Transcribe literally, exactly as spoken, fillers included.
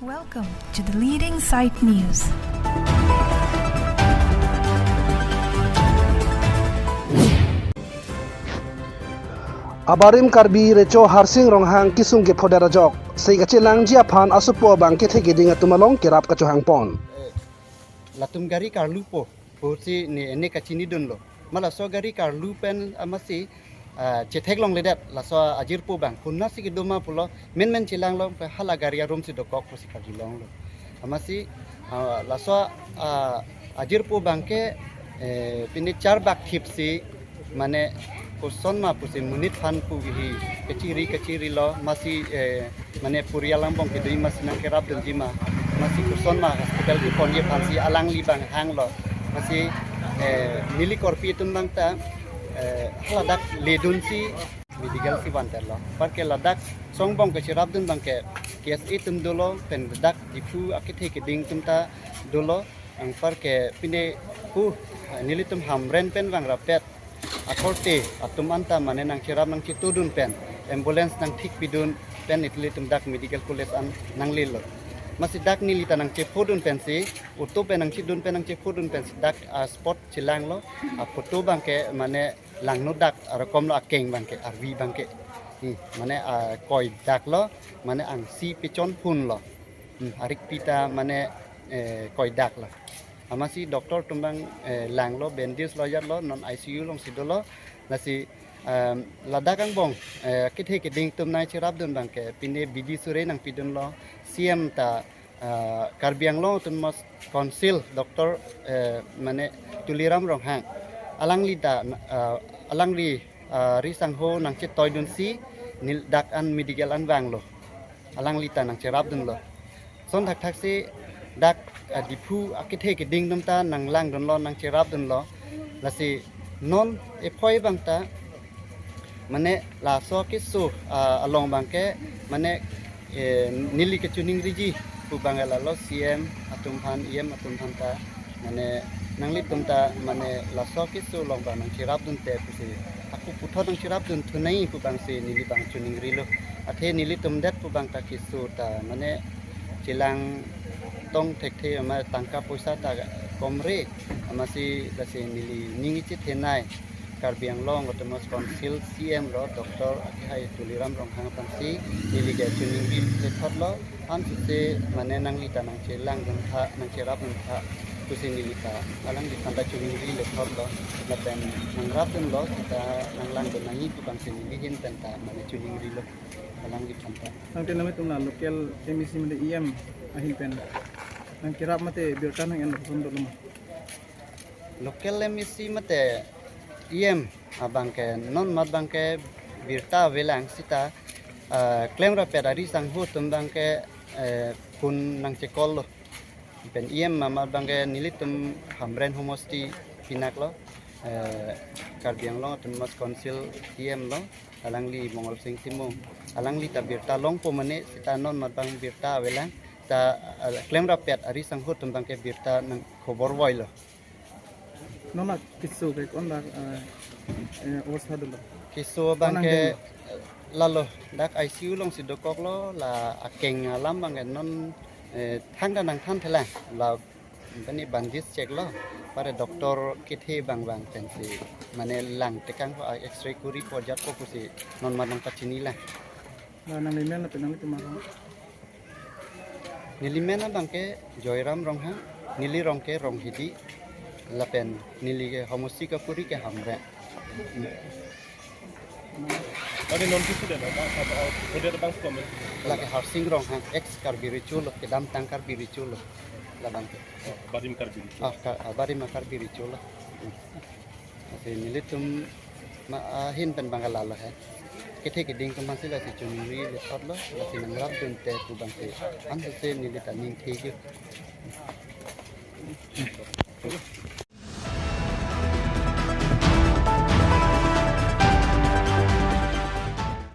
Welcome to the leading site news. Abarim Karbi Recho Harsing Ronghang kisung kephodet ajok, sei kachelangji aphan asopo abang kethe keding atum along kerap kachohangpon. Eh, latum gari karlupo, pusi ne, ne kachinidunlo. Ma laso gari karlu pen amatsi, ah, chetheklongledet, laso ajirpo abang. Konatsi kedo ma pulo, menmen chelanglo, hala gari arum si dokok pusi karjulonglo. Amatsi, ah, laso, ah, ajirpo abangke, eh, pine charbak thipsi, mane koson ma pusi monit aphan pu hi kachiri kachirilo, amatsi, eh, mane purial angbong kedo amatsi nangkerapdunji ma, amatsi koson ma hospital keponji aphansi alangli abang hanglo, amatsi, eh, neli korpi atum abang ta, eh, haladak ledunsi medical si vantetlo. Anparke ladak songbong kacherapdun abangke K S A atum dolo, pen ladak Diphu akethe keding atum ta dolo. Anparke pine pu, eh, nelitum Hamren pen vangrapet akorte atum anta mane nangcherap nangchetudun pen, ambulance nangthikpidun pen nelitum dak medical college an nanglelo. Amatsi dak neli ta nangchephodun pensi, auto pen nangchedun pen nangchephodun pensi dak, ah, spot chelanglo, ah, photo abangke mane langno dak arokomlo akeng abangke, arvi abangke. Hmm, mane, ah, koidaklo, mane angsi pechon phunlo. Hmm, arikpi ta mane, eh, koidaklo. Amatsi doctor atum abang, eh, langlo, bandage lo, ajatlo, non I C U alongsi dolo. Lasi, em, ladak angbong, eh, kethe keding atum nangcherapdun abangke, pine bidi sure nangpidunlo, C M ta, eh, Karbi Anglong Autonomous Council, Doctor, eh, mane Tuliram Ronghang. Alangli ta, eh, alangli, eh, risangho nangchetoidunsi, neli dak an medical an vanglo. Alangli ta nangcherapdunlo. Lason thakthaksi dak, ah, Diphu akethe keding atum ta nanglangdunlo, nangcherapdunlo. Lasi non ephoi abang ta mane laso keso, ah, along abangke mane, eh, neli kachiningriji pu abang lalo, C M atum aphan, E M atum aphan ta mane nanglitum ta mane laso keso along abang nangcherapdunte pusi, ako puthot nangcherapdun thunai pu abangsi neli abang chiningrilo. Athe nelitum det pu abang ta keso ta mane chelang tong thekthe, ama tangka poisa ta komre, amatsi lasi neli ning chethenei Karbi Anglong Autonomous Council C M lo, Doctor akehai Tuliram Ronghang aphansi neli ke chiningri lethotlo. Ansose mane nangli ta nangchelangdun tha, nangcherapdun tha pusi neli ta alangliphan ta chiningri lethotlo. Lapen nangrapdunlo, seta nanglangdun nangji pu abangsi neli ahin pen ta mane chiningrilo alangliphan ta. Tangte nanglitum la local M A C mate E M ahin pen nangkerap mate birta nang-enlo, koson dolo ma? Local M A C mate E M abangke non mat abangke birta avelang, seta, eh, klemrapet arisangho atum abangke, eh, phone nangchekollo. Pen E M amat abangke nelitum Hamren homosti pinaklo, eh, Karbi Anglong Autonomous Council E M lo, alangli Mongol Sing Timung. Alangli ta birta longpo mane, seta non mat abang birta avelang. Ta, eh, klemrapet arisangho atum abangke birta nangkhobor voilo. Non la keso ke konat, eh, eh, obostha dolo? Keso abangke, konat dolo, eh, lalo dak I C U alongsi dokoklo, la akeng alam abangke non, eh, thangta nangthanthelang, la bani bandage cheklo, anpar doctor kethe abang vang pensi mane langtekangpo, ah, X-ray kuri pojatpo pusi non mat nangpachinilang. La nanglimen lapen nanglitum arong? Nelimen abangke Joyram Ronghang, neli arong ke Ronghidi, lapen neli ke homosti kapuri ke Hamren. Adi non keso det, ba, ba, ba, phodet abang komen. Lake Harsing Ronghang, ex Karbi Recho lo, kedamtang Karbi Recho lo, labangke. Oh, Abarim Karbi Recho. Ah, ka, Abarim Karbi Recho lo. Hmm. Lasi nelitum ma, ah, ahin pen abang lalo he. Kethe keding atum aphansi lasi chiningri lethotlo, lasi nangrapdunte pu abangsi. Ansose neli ta ning thekji.